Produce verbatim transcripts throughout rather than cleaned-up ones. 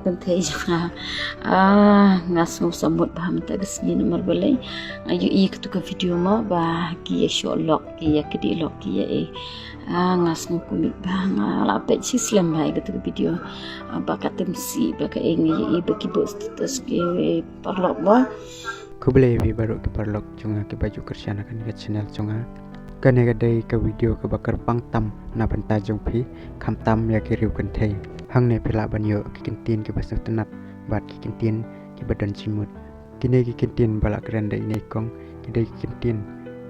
Kynthei jong nga. Ah, nga sngew samut bha mynta ka sngi namar balei. Nga ïohi katu ka video mo ba ki ïa shoh lok, ki ïa kdih lok, ki ïa e. Ah, nga sngew kumne bha, nga la peit shi slem bha ïa katu ka video. Ah, ba ka tem si ba ka e ngi ïohi ba ki buh status ki paralok ba. Khublei ïa phi baroh ki paralok jong nga kiba ju kyrshan ha kane ka channel jong nga. Kane ka dei ka video kaba kyrpang tam na bynta jong phi, khamtam ïa ki riew kynthei. Hangne phi lah ban ïoh ki kyntien kiba sngewtynnat bad ki kyntien kiba don jingmut. Kine ki kyntien ba la kren da ine i kong ki dei ki kyntien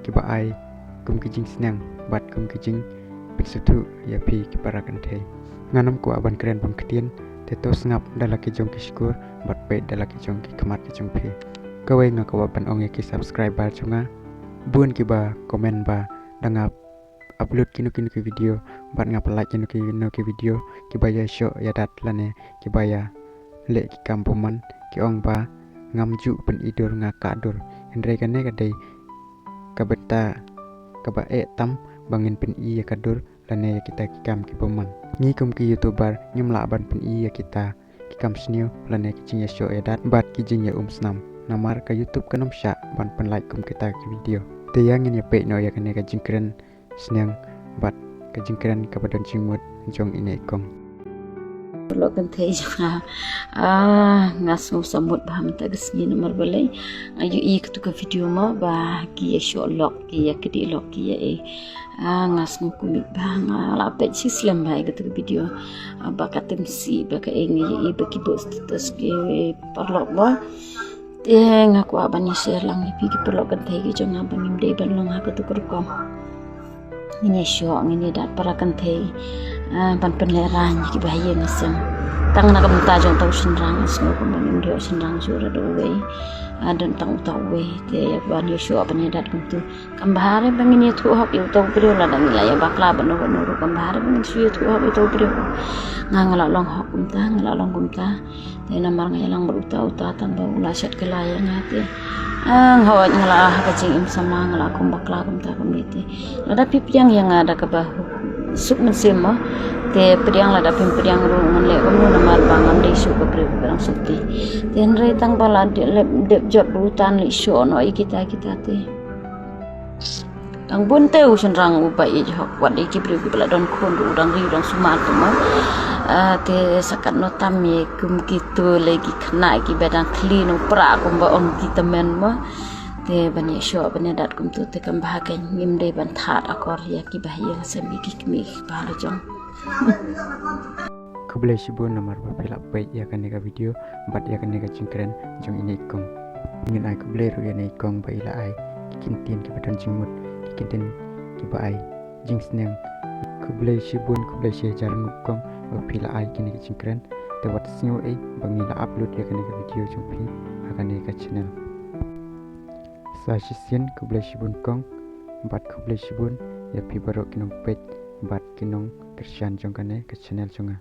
kiba ai kum ki jingsneng bad kum ki jingpynsngewthuh ïa phi ki para kynthei. Ngam kwah ban kren bun ktien, te to sngap da la ki jong ki shkur bad peit da la ki jong ki khmat ki jong phi. Kawei nga kwah ban ong ïa ki subscriber jong nga, bun kiba comment ba da nga upload kino kino ki video bad nga pynlait kino kino ki video kiba ïa shoh ïa dat lane kiba ïa leh ki kam bymman, ki ong ba ngam ju pyni dur, nga kah dur. Hynrei kane ka dei ka bynta kaba eh tam ba ngin pyni ïa ka dur lane ïa kita ki kam ki bymman. Ngi kum ki YouTuber ngim lah ban pyni ïa kita ki kam sniew lane ki jingïashoh ïadat bad ki jingïaumsnam. Namar ka YouTube kan ym shah ban pynlait kum kita ki video. Te ïa ngin ïa peit noh ïa kane ka jingkren sneng bad ka jingkren kaba don jingmut jong ine i kong. Paralok kynthei jong nga. Ah, nga sngew samut bha mynta ka sngi namar balei. Nga ïohi katu ka video mo ba ki ïa shoh lok, ki ïa kdih lok, ki ïa e. Ah, nga sngew kumne bha, nga la peit shi slem bha ïa katu ka video. Ah, ba ka tem si ba ka e ngi ïohi ba ki buh status ki paralok ba. Te nga kwah ban ïa share lang ïa phi ki paralok kynthei ki jong nga ba ngim dei ban long ha katu ka rukom. Ngin ïa shoh, ngin ïa dat para kynthei, ah, ban pynlehrain ïa kiba ha ïing ha sem. Tang na ka bynta jong uta u shynrang, nga sngew kumba ngim dei u shynrang shuh, da uwei, ah, don tang uta uwei. Te ïa ban ïa shoh ban ïa dat kumtu. Kam bha re ba ngin ïathuh hok ïa uta u briew, lada ngi la ïa bakla bad no bad no ruh, kam bha re ba ngin shu ïathuh hok ïa uta u briew. Nga, nga la long hok kumta, nga la long kumta. Te namar nga ïalang bad uta, uta tang ba u la shet kylla ïa nga te. Ah, nga hoi, nga la ha ka jingim samla, nga la kum bakla kumta kumne te. Lada phi pdiang ïa nga da kaba suk mynsiem mo, te pdiang, lada phim pdiang ruh ngan leh kumno namar ba ngam dei shuh ka briew kaba dang suk te. Te hynrei tang ba la dep, dep jop ruh, tan leit shoh noh ïa kita kita te. Tang bun te u shynrang uba ïeit hok, wat dei ki briew kiba la don khun ruh u dang ri u dang sumar tu mo. Ah, te sa katno tam ïa kum kitu lei ki khynnah kiba dang khlieh nongpra kumba ong ki tymmen mo. Te ban ïa shoh ban ïa dat kumtu te kam bha, ka ngim dei ban thad akor ïa kiba ha ïing ha sem, ïa ki kmie kiba ha la jong. Khublei shibun namar ba phi la peit ïa kane ka video bad ïa kane ka jingkren jong ine i kong. Ngin ai khublei ruh ïa ine i kong ba i la ai ki kyntien kiba don jingmut, ki kyntien kiba ai jingsneng. Khublei shibun, khublei shihajar ngut kong ba phi la ai kine ki jingkren. Te wat sngew ei ba ngi la upload ïa kane ka video jong phi ha kane ka channel. Sa shisien khublei shibun kong bad khublei shibun ïa phi baroh ki nongpeit bad ki nongkyrshan jong kane ka channel jong nga.